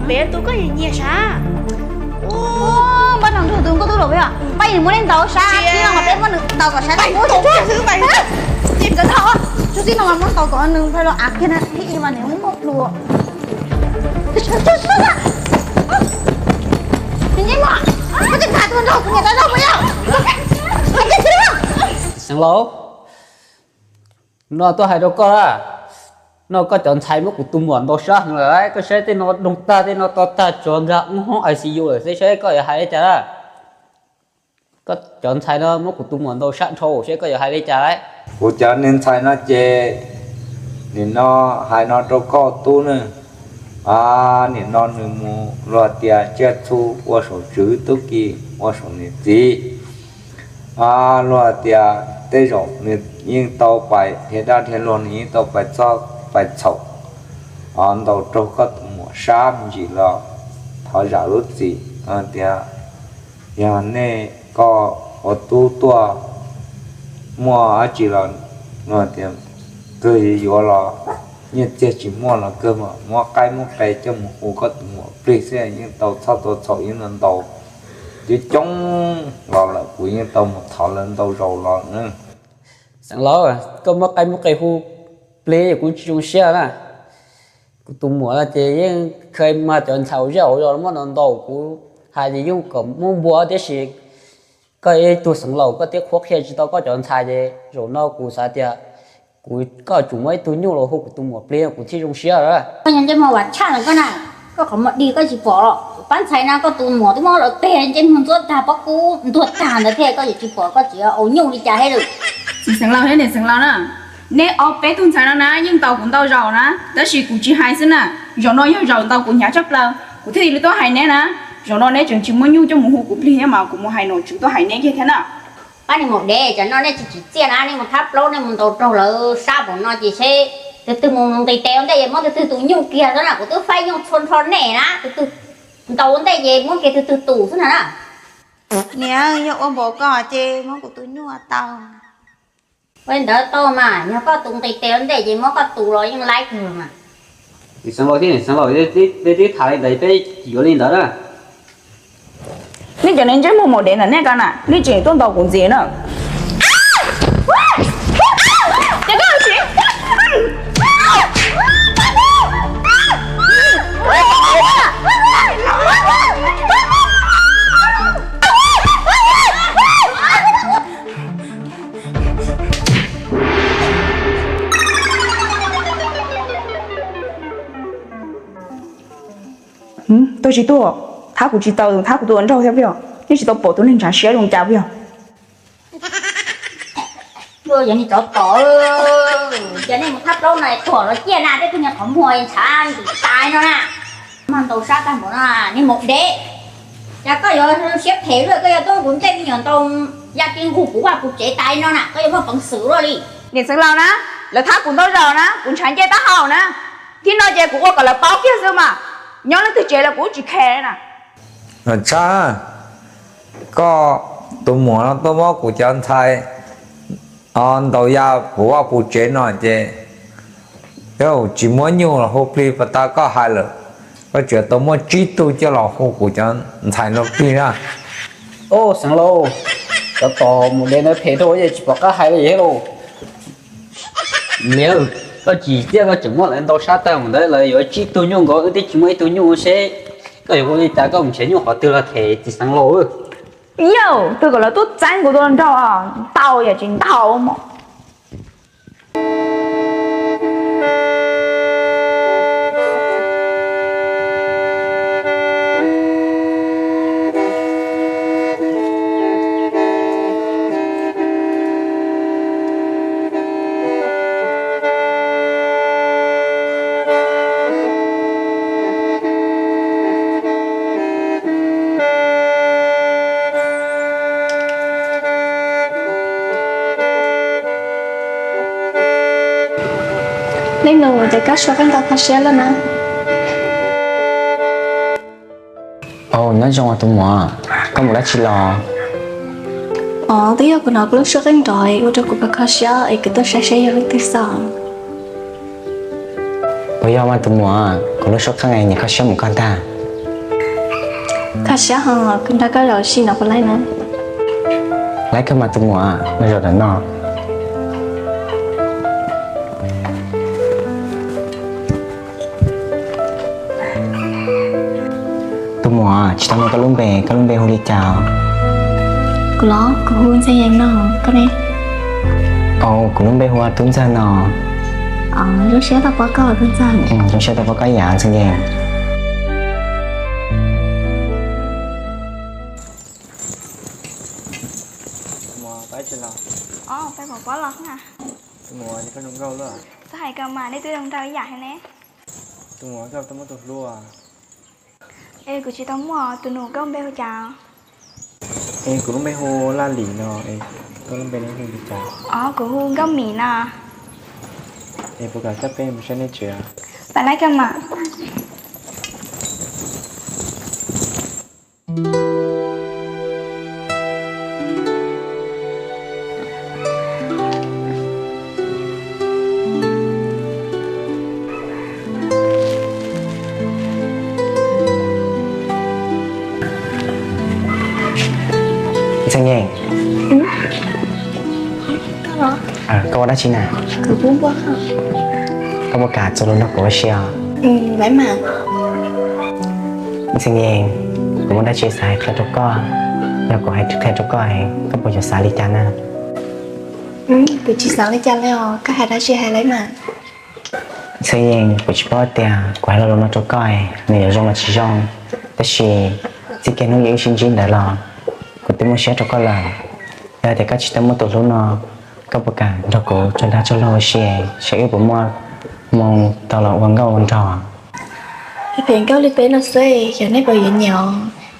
Peb tub koj nyiam nyiam sab. Pab nrog tus nkauj tub los peb, pab nws muab nws ntaus sab, peb muab nws ntaus kom sab tau. Tub txib no mas muab ntaus kom nws nplhau los av kiag na, ib mas nws muab muaj plua. Xeev Laus, no tuaj hais rau koj, no koj cov ntxhais muab kuv tus muam ntaus sab heev lawm, koj saib tej no doog tag, tej no to tag, tsov nkag ub hoob I C U lawm, saib koj yuav hais li cas lawm. Koj cov ntxhais no muab kuv tus muam ntaus sab dhau, saib koj yuav hais li cas lawm. Kuv cov niag ntxhais no ces nim no hais no rau koj tub ne, nim no nws mus luag tias tsiaj txhu ua saum tswv tub ki ua saum niam txiv, luag tias tej zaum nws yeej tau pais dhia dab dhia luag, nws yeej tau pais txob pais txhaum, ntaus raug koj tus muam sab me ntsis los thov zam lub txim tias yog nej koj ua tub tuaj muaj dab tsi los tias kawg yuav los nyiaj txiag tsis muaj los kawg mas muab qaib muab qe coj mus hu koj tus muam plig xwb, yeej tau txhob tau txhaum yeej ntaus coob coob los lawm, kuv yeej tau mus thov lawv ntau zaus los. Xeev Laus, koj muab qaib muab qe hu plig kuv tsis zoo siab na. Kuv tus muam no ces yeej kha mag cov ntxhais uas zej hauv zos muab ntaus ntaus kuv, hais tias yeej kom muab npua tiam sis koj ib tug Xeev Laus koj twb qhuab qhia tsis tau koj cov ntxhais ces zaum no kuv xav tias kuv, koj tsum muab ib tug nyuj los hu kuv tus muam plig kuv thiaj zoo siab. Koj ntsej muag vam tshaj ntawm koj na, koj qhov muag dig koj tsis pom los pab ntxhais no koj tus muam twb muab lawv peg ntsej muag ntxuab tag pob kub ntuag tag ntawd thiab koj yuav tsis pom, koj tseem yuav ua nyuj li cas thiab lawm. Txiv Xeev Laus thiab niam Xeev Laus na, neb ob peb tug ntxhais no na yeej ntaus kuv ntau zaus na, tab sis kuv tsis hais xwb na, zaum no yog zaum ntaus kuv hnyav tshaj plaws kuv thiaj li tuaj hais neb na. Zaum no neb tseem tsis muab nyuj coj mus hu kuv plig thiab mas kuv mus hais nom tswv tuaj hais neb kiag thiab na. Pab niag maum dev, tsam no nej tsis tsim txiaj na, nej mus thab plaub nej mus ntaus raug lawv sab npaum no ces seb tus twg mus nqis tes ua ntej ces muab tus twg tus nyuj kiag xwb na, kuv twb faib nyuj txhua nrho nej na, tus twg ntaus ua ntej ces muab kiag tus twg tus xwb ntag na. Niam, yog ua npaum koj ces muab kuv tus nyuj tau. Ua li ntawd tau mas, yog koj tus nqis tes ua ntej ces muab koj tus los yeej laib kawg mas. Xeev Laus thiab niam Xeev Laus, nej twb tham li ntawd peb yuav li ntawd na. Nej cov niag ntsej muag maum dev ntawm nej ko na, nej tseem tuaj ntaus kuv ntxiv na. Tuaj tsis tuaj, thab kuv tsis tau, thab kuv tus ua nraug thiab puas yog? Nej tsis tau pom tus neeg ntshav siab zoo cas puas yog? Cov niag tsov tom, ces nej mus thab plaub no tuag los ciaj na, tej tug niag qhov muag ntshav ntim tas no na. Mas ntaus sab tag npaum no, niag maum dev, cas koj yuav siab phem luaj, koj yuav tuaj kuv ntej me nyuam ntaus ya kiv nqug kuv vaj kuv tsev tas no na, koj yuav muaj peev xwm luaj li. Niam Xeev Laus na, lawv thab kuv ntau zaus na, kuv ntshav ncej taub hau na, thib no ces kuv ua kom lawv paub kiag xwb mas, nyob leej twg tsev los kuv tsis khe na. Tshaj, koj tus muam no tuaj muab kuv cov ntxhais ntaus ya puv vaj puv tsev no ces, tsis muab nyuj los hu plig pas tas koj hais lawm, koj tseem tau muab tsib tug coj los hu kuv cov ntxhais no plig na. Au, Xeev Laus, cov tom maum dev ntawd phem dhau ces tsis pom qab hais li thiab lauj. Niam, koj tsis txiaj koj tseem muab lawv ntaus sab tag mus ntawd, lawv yuav tsib tug nyuj nkaus wb twb tsis muaj ib tug nyuj seb koj yuav ua li cas, koj mus nrhiav nyuj qhov twg los them txiv Xeev Laus. Yawg, twb kom lawv tuaj txeeb kuv tus nraug, ntau yam tsis ntau mas. Leej nus, ces koj suav qeej ntaus kho siab lawm na. Au, nyob zoo tus muam, koj mus dab tsi los? Os, twb yog kuv hnov kuv lub suab qeej nrov ua rau kuv kho kho siab es kuv tuaj saib seb yog leej twg xwb. Puas yog mas tus muam? Kuv lub suab qeej, niam koj siab mus koj ntag. Koj siab ho, kuv nrog koj zaum ua si no puas laib na? Laib kawg mas tus muam, no zaum ntawm no. Tus muam, tsis tau nug koj lub npe, koj lub npe hu li cas? Kuv los, kuv hu Ntxhee Yees no, koj ne? Kuv lub npe hu ua Tub Ntxawg no. Zoo siab tau pom koj, Tub Ntxawg. Zoo siab tau pom koj ib yam, Ntxhee Yees. Peb pom pob los na. Tus muam, koj zoo nkauj lawm. Txhob hais ko mas, nej twb zoo nraug ib yam thiab ne. Tus muam, koj tau muaj tus hlub? Es kuv tsis tau muaj. Tus nus, koj npe hu cas? Es kuv lub npe hu Laj Lim no. Koj lub npe hu li cas? Os, kuv hu Nkauj Mim no. Es puas kam coj peb mus saib nej tsev? Pab laib koj mas. Ntxhee Yees, koj ua dab tsi na? Koj puas kam txuas lus nrog kuv ua si os? Ntxhee Yees, kuv muaj dab tsi xav hais qhia rau koj. Yog kuv hais qhia rau koj, koj puas yuav xav li cas na? Kuv tsis xav li cas li os, koj hais dab tsi hais lauj mas. Ntxhee Yees, kuv tsis paub tias kuv hais lo lus no rau koj nws yuav zoo los tsis zoo, tab sis txij kiag hnub yus wb sib ntsib ntawd los kuv twb muaj siab rau koj lawm. Yog tias koj tsis tau muaj tus hlub no, koj puas kam nrog kuv tso dag tso luag ua si, saib wb puas muaj hmoo tau los ua nkauj ua nraug? Phem nkauj li peb no xwb, xyov nej puas yuav nyiam os.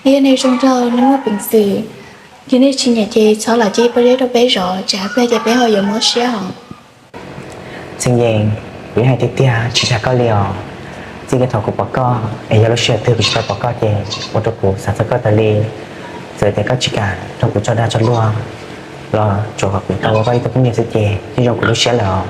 Nej yog neeg zoo nraug, nej muaj peev xwm. Yog nej tsis nyiam ces txhob los cia ib pob zeb rau peb zov, tsam pliag ces peb ho yuav mob siab os. Ntxhee Yees, kuv yeej hais tiag tiag tsis dag koj li os. Txij kiag thaum kuv pom koj, es yog lub sij hawm twg kuv tsis tau pom koj ces ua rau kuv xav txog koj tas li. Txawm tias koj tsis kam nrog kuv tso dag tso luag los tsuav kom kuv tau ua koj ib tug phooj ywg xwb ces yeej zoo kuv lub siab lawm os.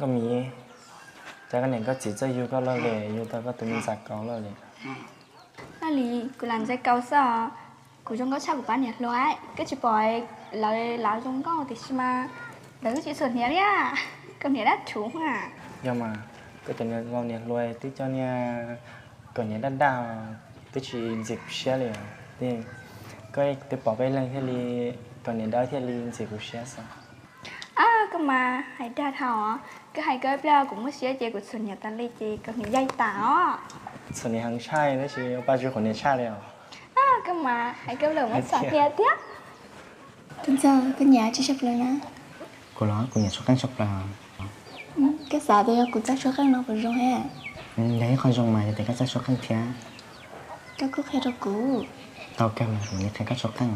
Nkauj Mim, cas koj niam koj txiv txawj yug koj loj li, yug tau koj tus me ntxhais kaus loj li? Laj Lim, kuv lam ntxhais kaus xwb os. Kuv zoo nkauj tshaj kuv pab niam hluas, koj tsis pom lawv laus zoo nkauj tiam sis mas lawv kuj tsis txhuam hniav li, kaus hniav dab rhuv a. Yog mas, koj cov niam laus niam hluas twb coj niag kaus hniav daj daj twb tsis ntxim kuv siab li. Koj twb pom peb leeg thiaj li, kaus hniav dawb thiaj li ntxim kuv siab xwb. Koj mas hais dag dhau os, koj hais koj ib pliag kuv muaj siab ces kuv txhuam hniav tas li ces kaus hniav yaig tas os. Txhuam hniav heev tshaj tab sis ua paj zug qhuav hniav tshaj li os. Koj mas hais koj lawm muab txhuam hniav thiab. Tus ntxawg, koj nyiam tsis tshaj plaws na? Kuv los kuv nyiam tshuab qeej tshaj plaws. Koj xav tias yog kuv txawj tshuab qeej no puas zoo he? Yog ib qho zoo mas, yog tias koj txawj tshuab qeej thiab. Koj kuj qhia rau kuv. Tau kawg, kuv mam li qhia koj tshuab qeej.